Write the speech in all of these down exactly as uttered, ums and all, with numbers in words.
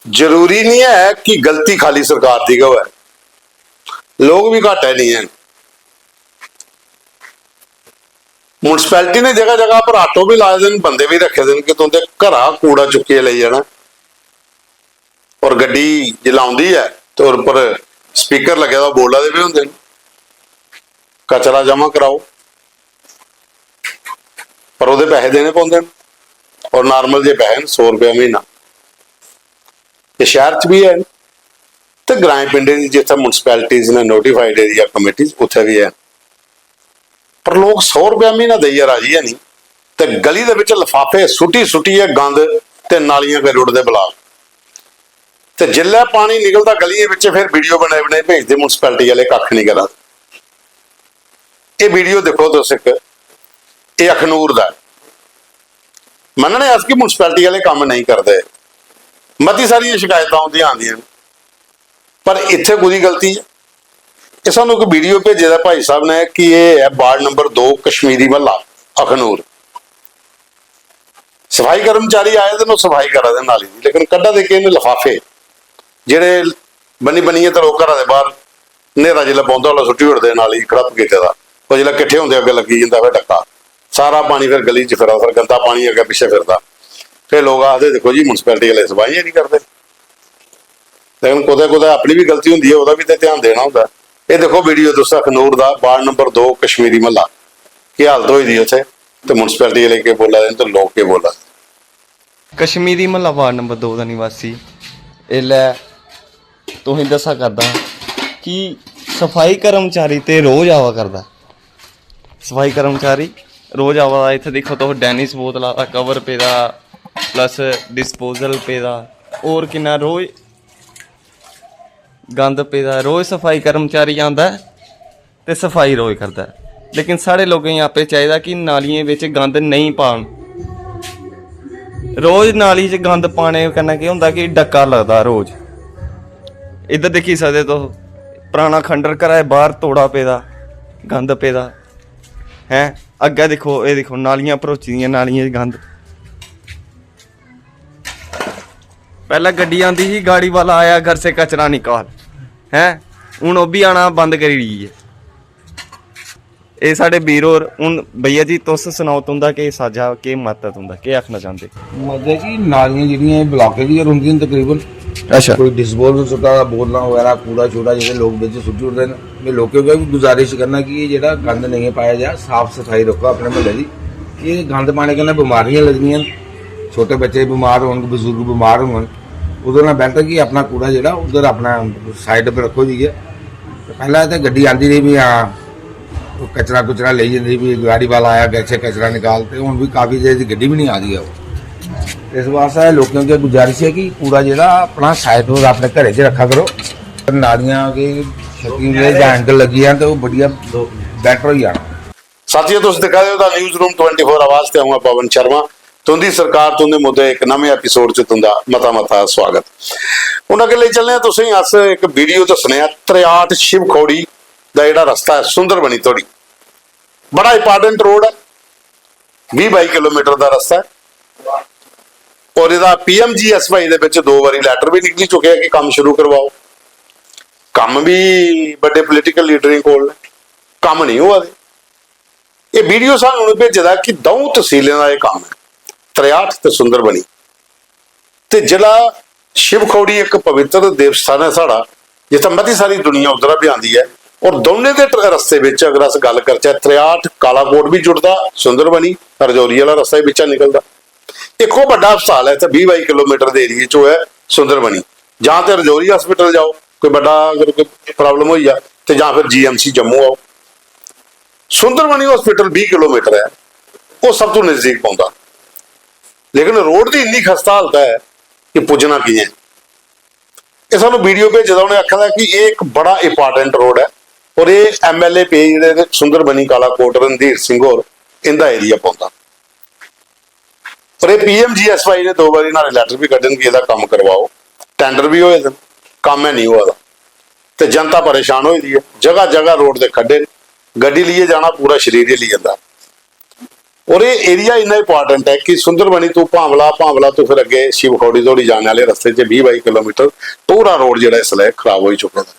जरूरी निं ऐ कि गलती खाली सरकार दी गै होऐ, लोक बी घट्ट ऐ निं हैन। म्युनिसिपैलिटी ने जगह जगह पर ऑटो बी लाए दे न, बंदे बी रक्खे दे न कि तुं'दे घरा कूड़ा चुक्कियै लेई जाना। और गड्डी जिसलै औंदी ऐ ते ओह्दे उप्पर स्पीकर लग्गे दा, बोला दे बी होंदे न, "कचरा जमा कराओ", पर ओह्दे पैसे देने पौंदे न। और नार्मल जे पैसे न, सौ रपेआ म्हीना। ते शैह्र च बी हैन ते ग्राएं पिंडें दी जित्थै म्युनिसिपैलिटीज न, नोटिफाइड एरिया कमेटीज, उत्थै बी हैन। पर लोक सौ रपेआ म्हीना देइयै राजी है निं ते गली दे बिच लफाफे सुट्टी सुट्टियै गंद ते नालियां करी ओड़दे ब्लाक। ते जिसलै पानी निकलदा गलियें बिच, फिर वीडियो बनाई बनाई भेजदे, म्युनिसिपैलिटी आह्ले कक्ख निं करा दे। एह् वीडियो दिक्खो तुस, इक एह् अखनूर दा ऐ। मन्नने अस कि म्युनिसिपैलिटी आह्ले कम्म नेईं करदे, मती सारियां शकैतां उं'दियां आंदियां न, पर इत्थै कोह्दी गलती ऐ? एह् सानूं इक वीडियो भेजे दा भाई साहब ने कि एह् ऐ वार्ड नंबर दो, कश्मीरी म्हल्ला, अखनूर। सफाई कर्मचारी आए दे न, ओह् सफाई करा दे नाली दी, लेकिन कड्ढा दे केह् न? लफाफे, जेह्ड़े बन्नी बन्नियै ते लोक घरा दे बाह्र न्हेरा जिसलै पौंदा, उसलै सुट्टी ओड़दे नाली, खड़प कीते दा। ओह् जिसलै किट्ठे होंदे, अग्गें लग्गी जंदा फिर डक्का, सारा पानी फिर गली च फिरा, फिर गंदा पानी अग्गें पिच्छें फिरदा। फिर लोक आखदे, "दिक्खो जी, म्युनिसिपैलिटी आह्ले सफाइयां निं करदे।" लेकिन कुतै कुतै अपनी बी गलती होंदी ऐ, ओह्दा बी ते ध्यान देना होंदा ऐ। एह् दिक्खो वीडियो तुस, अखनूर दा वार्ड नंबर दो, कश्मीरी म्हल्ला, केह् हालत होई दी उत्थै, ते म्युनिसिपैलिटी आह्ले केह् बोला दे न ते लोक केह् बोला दे। कश्मीरी म्हल्ला वार्ड नंबर दो दा निवासी इसलै तुसेंगी दस्सा करदा कि सफाई कर्मचारी ते रोज आवा करदा। सफाई कर्मचारी रोज आवा दा। इत्थै दिक्खो तुस, डैनिस बोतला दा कवर पेदा, प्लस डिस्पोजल पेदा, होर किन्ना रोज गंद पेदा। रोज सफाई कर्मचारी आंदा ऐ ते सफाई रोज करदा ऐ, लेकिन साढ़े लोकें गी आपे चाहिदा कि नालियें बिच गंद नेईं पान। रोज नाली च गंद पाने कन्नै केह् होंदा कि डक्का लगदा रोज। इद्धर दिक्खी सकदे तुस, पराना खंडर घरा दे बाहर तोड़ा पेदा, गंद पेदा। हैं, अग्गै दिक्खो, एह् दिक्खो, नालियां भरोची दियां, नालियें च गंद। पैह्लें गड्डी आंदी ही, गाड़ी वाला आया, घर से कचरा निकाल, हैं, हून ओह् बी आना बंद करी ओड़ी ऐ। एह् साढ़े बीर होर। हून भैया जी, तुस सनाओ, तुं'दा केह् साझा, केह् मत ऐ तुं'दा, केह् आखना चांह्दे? मतलब कि नालियां जेह्ड़ियां एह् ब्लाकें च गै रौंह्दियां न तकरीबन। अच्छा। कोई डिस्पोजल सुट्टा दा, बोतलां बगैरा, कूड़ा शूड़ा जेह्ड़े लोक बिच सुट्टी ओड़दे न। में लोकें अग्गें बी गुजारिश करना कि एह् जेह्ड़ा गंद नेईं पाया जा, साफ सफाई रक्खो अपने म्हल्ले दी। एह् गंद पाने कन्नै बमारियां लगदियां न, छोटे बच्चे बमार होन, बजुर्ग बमार होन, ओह्दे कोला बेहतर कि अपना कूड़ा जेह्ड़ा उद्धर अपना साइड पर रक्खो जाइयै। ते पैह्लें ते गड्डी आंदी रेही, भी हां, ओह् कचरा कुचरा लेई जंदी, भी गाड़ी वाला आया, घर से कचरा निकाल, ते हून भी काफी देर दी गड्डी बी निं आ दी ऐ ओह्। इस वास्तै लोकें अग्गें गुजारिश ऐ कि कूड़ा जेह्ड़ा अपना साइड पर अपने घरै च रक्खा करो। नालियां के छत्तियां जां एंगल लग्गी जान ते ओह् बढ़िया, बेहतर होई जाना। साथियो, तुस दिक्खा दे ओ दा न्यूज़ रूम ट्वेंटी फ़ोर आवाज ते अ'ऊं आं पवन शर्मा। तुं'दी सरकार, तुं'दे मुद्दे, इक नमें एपिसोड च तुं'दा मता मता स्वागत। हून अग्गें लेई चलने आं तुसेंगी अस इक वीडियो दस्सने आं, त्रेआठ शिव खोड़ी दा जेह्ड़ा रस्ता ऐ सुंदरबनी धोड़ी। बड़ा इंपार्टेंट रोड ऐ, बीह् बाई किलोमीटर दा रस्ता ऐ। और एह्दा पीएमजीएसवाई दे बिच दो बारी लैटर बी निकली चुकेआ कि कम्म शुरू करवाओ। कम्म बी बड्डे पोलिटिकल लीडरें कोल न, कम्म नेईं होआ दे। एह् वीडियो सानूं उ'नें भेजे दा कि द'ऊं तसीलें दा एह् कम्म ऐ, त्रेआठ ते सुंदरबनी। ते जेह्ड़ा शिव खोड़ी इक पवित्र देव स्थान ऐ साढ़ा, जित्थै मती सारी दुनिया उद्धरा बी आंदी ऐ। और दौनें दे ट्र-, रस्ते बिच अगर अस गल्ल करचै, त्रेआठ कालाकोट बी जुड़दा, सुंदरबनी रजौरी आह्ला रस्ता बी बिच्चा निकलदा। इक ओह् बड्डा हस्पताल ऐ इत्थै, बीह् बाई किलोमीटर दे एरिया च, ओह् ऐ सुंदरबनी। जां ते रजौरी हस्पिटल जाओ, कोई बड्डा अगर कोई प्रॉब्लम होई जा, ते जां फिर जीएमसी जम्मू आओ। सुंदरबनी हस्पिटल बीह् किलोमीटर ऐ, ओह् सब तों नजदीक पौंदा। लेकिन रोड दी इन्नी खस्ता हालत ऐ कि पुज्जना कि'यां ऐ? एह् सानूं वीडियो भेजे दा, उ'नें आखे दा कि एह् इक बड़ा इंपार्टेंट रोड ऐ और एह् एमएलए पे जेह्ड़े ने सुंदरबनी कालाकोट रणधीर सिंह होर, इं'दा एरिया पौंदा। और एह् पीएमजीएसवाई ने दो बारी न्हाड़े लैटर बी कड्ढे न कि एह्दा कम्म करवाओ, टैंडर बी होए दे न, कम्म है निं होआ दा। ते जनता परेशान होई दी ऐ, जगह जगह रोड दे खड्डे न, गड्डी लेइयै जाना, पूरा शरीर हिल्ली जंदा। और एह् एरिया इन्ना इंपॉर्टेंट ऐ कि सुंदरबनी तू भांवला, भांवला तू फिर अग्गें शिव खौड़ी धोड़ी जाने आह्ले रस्ते च बीह् बाई किलोमीटर पूरा रोड जेह्ड़ा इसलै खराब होई चुके दा।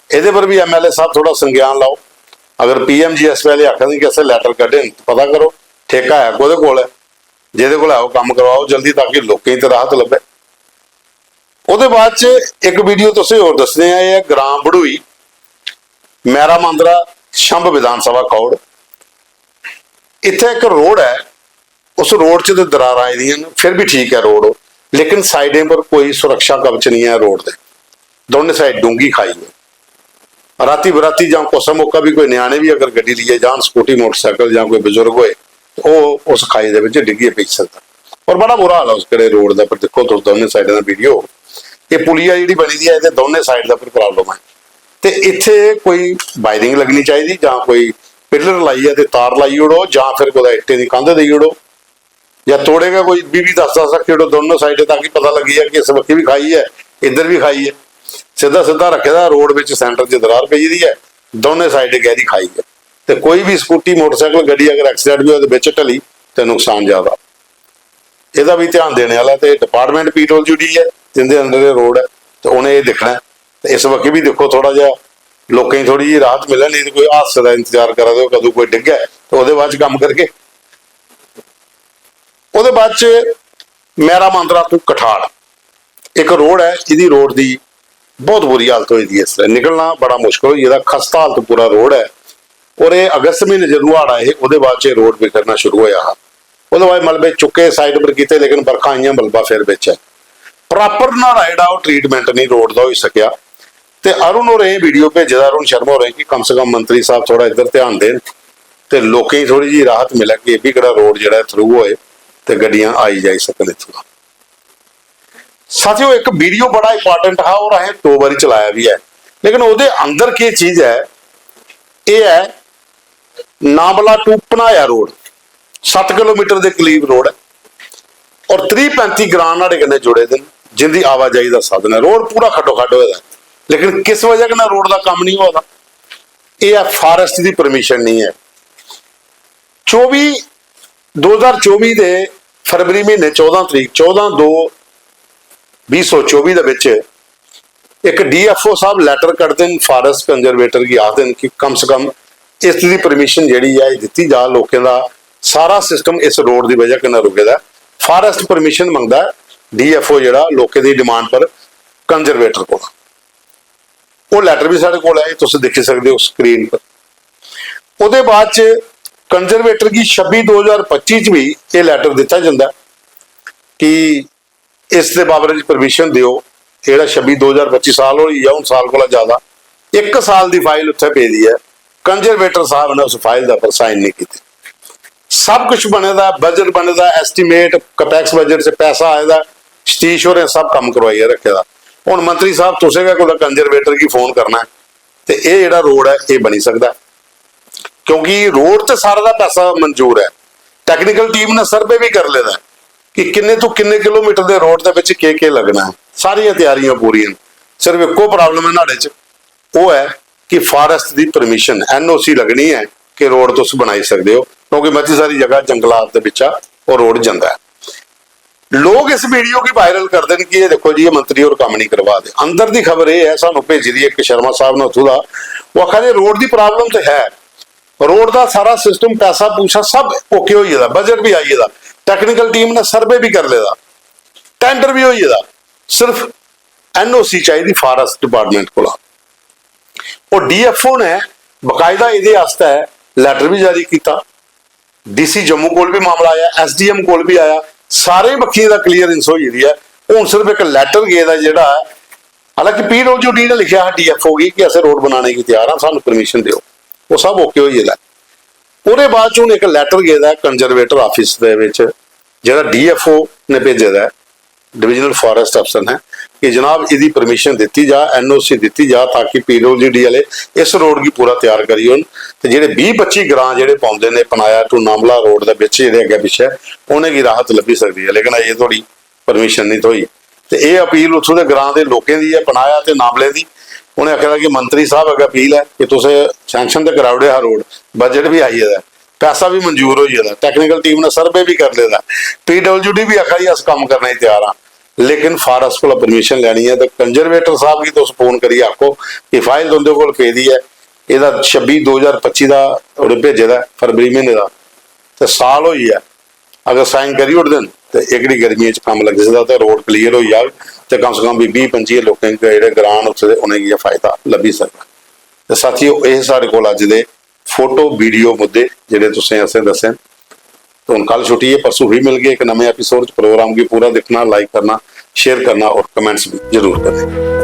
एह्दे पर बी एमएलए साहब थोह्ड़ा संज्ञान लैओ। अगर पीएमजीएसवाई आले आखा दे कि असें लैटर कड्ढे न, पता करो ठेका ऐ कोह्दे कोल ऐ, जेह्दे कोल ऐ ओह् कम्म करवाओ जल्दी, ताकि लोकें गी ते राहत लब्भै। ओह्दे बाद च इक वीडियो तुसें होर दस्सने आं, एह् ऐ ग्रां बड़ूई, मैरा मांदरा, छंब विधानसभा खौड़। इत्थै इक रोड ऐ, उस रोड च ते दरारां आई दियां न, फिर बी ठीक ऐ रोड, लेकिन साइडें पर कोई सुरक्षा कवच निं ऐ रोड दे, दौनें साइड डूंह्गी खाई ऐ। राती बराती जां कुसै मौका बी कोई ञ्याणे बी अगर गड्डी लेइयै जान, स्कूटी, मोटरसाइकल जां कोई बजुर्ग होए, ते ओह् उस खाई दे बिच डिग्गियै पेई सकदा। और बड़ा बुरा हाल ऐ उस केह्ड़े रोड दा, पर दिक्खो तुस दौनें साइडें दा वीडियो, एह् पुलिया जेह्ड़ी बनी दी ऐ, एह्दे दौनें साइड दा पर प्रॉब्लम ऐ। ते इत्थै कोई वायरिंग लग्गनी चाहिदी, जां कोई पिलर लाइयै ते तार लाई ओड़ो, जां फिर कुतै इट्टें दी कंध देई ओड़ो, जां तोड़े गै कोई बीह् बीह् दस दस रक्खी ओड़ो दौनों साइडें, ताकि पता लग्गी जा कि इस बक्खी बी खाई ऐ, इद्धर बी खाई ऐ। सिद्धा सिद्धा रक्खे दा रोड बिच, सेंटर च दरार पेई दी ऐ, दौनें साइडें गैह्री खाई ऐ। ते कोई बी स्कूटी, मोटरसाइकल, गड्डी अगर एक्सीडेंट बी होए ते बिच ढली ते नुकसान ज्यादा। एह्दा बी ध्यान देने आह्ला ते डिपार्टमेंट पीडब्ल्यूडी ऐ, जिंदे अंडर एह् रोड ऐ, ते उ'नें एह् दिक्खना ऐ। ते इस बक्खी बी दिक्खो, थोह्ड़ा जेहा लोकें गी थोह्ड़ी जेही राहत मिलै, नेईं ते कोई हादसे दा इंतजार करा दे ओ, कदूं कोई डिग्गै ते ओह्दे बाद च कम्म करगे। ओह्दे बाद च मैरा मांदरा तू कठाड़ इक रोड ऐ, एह्दी रोड दी बहुत बुरी हालत होई दी ऐ, इसलै निकलना बड़ा मुश्कल होई गेदा, खस्ता हालत पूरा रोड ऐ। और एह् अगस्त म्हीने जदूं हाड़ आए हे, ओह्दे बाद च एह् रोड बिखरना शुरू होया हा। ओह्दे बाद मलबे चुक्के, साइड पर कीते, लेकिन बरखा आइयां, मलबा फिर बिच ऐ। प्रॉपर न्हाड़ा जेह्ड़ा ओह् ट्रीटमेंट नहीं रोड दा होई सकेआ। ते अरुण होरें एह् वीडियो भेजे दा, अरुण शर्मा होरें, कि कम से कम मंत्री साहब थोह्ड़ा इद्धर ध्यान देन ते लोकें गी थोह्ड़ी जेही राहत मिलै कि एह् बी केह्ड़ा रोड जेह्ड़ा ऐ थ्रू होए ते गड्डियां आई जाई सकन इत्थूं दा। साथियो, इक वीडियो बड़ा इंपॉर्टेंट हा और असें दो बारी चलाया बी ऐ, लेकिन ओह्दे अंदर केह् चीज ऐ? एह् ऐ नांबला टू पनाया रोड, सत्त किलोमीटर दे करीब रोड ऐ और त्रीह् पैंती ग्रां न्हाड़े कन्नै जुड़े दे न, जिंदी आवाजाही दा साधन ऐ। रोड पूरा खड्डो खड्ड होए दा ऐ, लेकिन किस वजह कन्नै रोड दा कम्म नहीं होआ दा? एह् ऐ, फारेस्ट दी परमिशन नहीं ऐ। चौबी दो ज्हार चौबी दे फरवरी म्हीने चौदां तरीक, चौदां दो बीह् सौ चौबी दे बिच इक डीएफओ साहब लैटर कढदे न फारेस्ट कंजरवेटर गी, आखदे न कि कम से कम इस दी परमिशन जेह्ड़ी ऐ, एह् दित्ती जा। लोकें दा सारा सिस्टम इस रोड दी वजह कन्नै रुके दा ऐ। फारेस्ट परमिशन मंगदा ऐ डीएफओ, जेह्ड़ा लोकें दी डिमांड पर कंजरवेटर कोला। ओह् लैटर बी साढ़े कोल ऐ, तुस दिक्खी सकदे ओ स्क्रीन पर। ओह्दे बाद च कंजरवेटर गी छब्बी दो ज्हार पच्ची च बी एह् लैटर दित्ता जंदा ऐ कि इस दे बाबरे च परमिशन देओ। एह् जेह्ड़ा छब्बी दो ज्हार पच्ची साल होई गेआ, हून साल कोला ज्यादा, इक साल दी फाइल उत्थै पेदी ऐ, कंजरवेटर साहब ने उस फाइल दे उप्पर साइन नहीं कीते। सब कुछ बने दा, बजट बने दा, एस्टीमेट, कैपेक्स बजट च पैसा आए दा, सतीश होरें सब कम्म करवाइयै रक्खे दा। हून मंत्री साहब, तुसें गै कुतै कंजरवेटर गी फोन करना ऐ ते एह् जेह्ड़ा रोड ऐ, एह् बनी सकदा ऐ, क्योंकि रोड ते सारे दा पैसा मंजूर ऐ, टेक्निकल टीम ने सर्वे बी करी लेदा ऐ कि किन्ने तो किन्ने किलोमीटर दे रोड दे बिच केह् केह् लगना ऐ, सारियां त्यारियां पूरियां न। सिर्फ इक्को प्रॉब्लम ऐ न्हाड़े च, ओह् ऐ कि फारेस्ट दी परमिशन, एनओसी लगनी ऐ कि रोड तुस बनाई सकदे ओ, क्योंकि मती सारी जगह जंगलात दे बिच्चा ओह् रोड जंदा ऐ। लोग इस वीडियो गी वायरल करदे न कि एह् दिक्खो जी, एह् मंत्री होर कम्म नहीं करवा दे। अंदर दी खबर एह् ऐ, सानू भेजी दी इक शर्मा साहब ने उत्थूं दा, ओह् आखा दे रोड दी प्रॉब्लम ते है, रोड दा सारा सिस्टम, पैसा पूसा सब ओके होई गेदा, बजट भी आई गेदा, टेक्निकल टीम ने सर्वे भी करी लेदा, टेंडर भी होई गेदा, सिर्फ एनओसी चाहिदी फारेस्ट डिपार्टमेंट कोला। और डीएफओ ने बकायदा एह्दे आस्तै लैटर भी जारी कीता, डीसी जम्मू कोल भी मामला आया, एसडीएम कोल भी आया, सारे बक्खियें दा क्लीयरेंस होई गेदी ऐ। हून सिर्फ इक लैटर गेदा जेह्ड़ा ऐ, हालांकि पीडब्ल्यूडी ने लिखेआ हा डीएफओ गी कि असें रोड बनाने गी त्यार आं, सानू परमिशन देओ, ओह् सब ओके होई गेदा ऐ। ओह्दे बाद च हून इक लैटर गेदा ऐ कंजरवेटर आफिस दे बिच, जेह्ड़ा डीएफओ ने भेजे दा ऐ, डिविजनल फारेस्ट अफसर ने, कि जनाब, एह्दी परमिशन दित्ती जा, एनओसी दित्ती जा, ताकि पीडब्ल्यूडी आह्ले इस रोड गी पूरा त्यार करी ओड़न ते जेह्ड़े बीह् पच्ची ग्रां जेह्ड़े पौंदे ने पनाया टू नामला रोड दे बिच, जेह्ड़े अग्गें पिच्छें, उ'नेंगी राहत लब्भी सकदी ऐ। लेकिन अजें धोड़ी परमिशन नहीं थ्होई। ते एह् अपील उत्थूं दे ग्रां दे लोकें दी ऐ, पनाया ते नामले दी। उ'नें आखेआ दा कि मंत्री साहब अग्गें अपील ऐ कि तुसें सैंक्शन ते कराई ओड़ेआ हा रोड, बजट बी आई गेदा ऐ, पैसा बी मंजूर होई गेदा, टेक्निकल टीम ने सर्वे बी करी लेदा, पीडब्ल्यूडी बी आखा दी अस कम्म करने गी त्यार आं, लेकिन फारेस्ट कोला परमिशन लैनी ऐ। ते कंजरवेटर साहब गी तुस फोन करियै आखो कि फाइल तुं'दे कोल पेदी ऐ, एह्दा छब्बी दो ज्हार पच्ची दा उ'नें भेजे दा ऐ, फरवरी म्हीने दा, ते साल होई गेआ। अगर साइन करी ओड़दे न ते एह्कड़ी गर्मियें च कम्म लग्गी सकदा ते रोड क्लियर होई जाग, ते कम से कम बी बीह् पंजी लोकें गी, जेह्ड़े ग्रांऽ न उत्थै दे, उ'नेंगी एह् फायदा लब्भी सकदा। ते साथियो, एह् साढ़े कोल अज्ज दे फोटो वीडियो मुद्दे जेह्ड़े तुसें असें दस्से न। ते हून कल छुट्टी ऐ, परसों फ्ही मिलगे इक नमें एपिसोड च। प्रोग्राम गी पूरा दिक्खना, लाइक करना, शेयर करना और कमेंट्स बी जरूर करना।